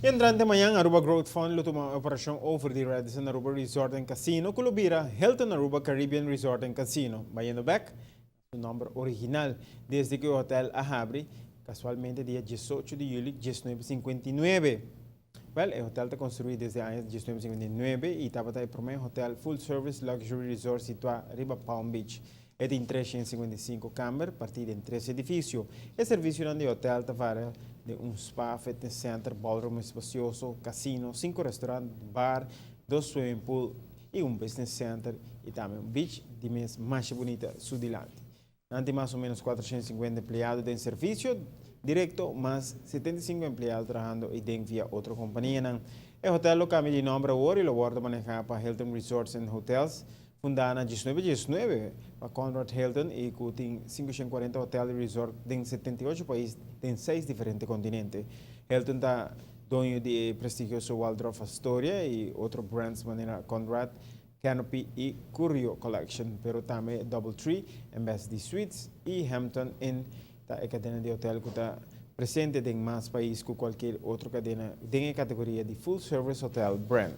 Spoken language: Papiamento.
Entrante mañan, Aruba Growth Fund lo tuma operacion over di Radisson Aruba Resort and Casino, cu lo bira Hilton Aruba Caribbean Resort and Casino, bayendo back su nomber original desde cu e hotel a habri, casualmente dia 18 di juli 1959. Well, e hotel ta construi desde aña 1959 y tabata e prome hotel full service luxury resort situa riba Palm Beach. E tin 355 camber, parti den tres edificio. E servicio di hotel ta varia di un spa, fitness center, ballroom espacioso, casino, cinco restaurant, bar, dos swimming pool y un business center y tambe un beach di mes mas bunita su dilanti. Nan tin mas o menos 450 empleado den servicio directo, mas 75 empleado trahando y den via otro compania. E hotel lo cambia di nomber awor y lo wordo maneha pa Hilton Resorts and Hotels, funda na 1919 pa Conrad Hilton y cu tin 540 hotel y resort den 78 pais den seis diferente continente. Hilton ta doño di prestigioso Waldorf Astoria y otro brands manera Conrad, Canopy y Curio Collection, pero tambe Doubletree, Embassy Suites y Hampton Inn ta e cadena di hotel cu ta presente den mas pais cu cualkier otro cadena den categoria di full service hotel brand.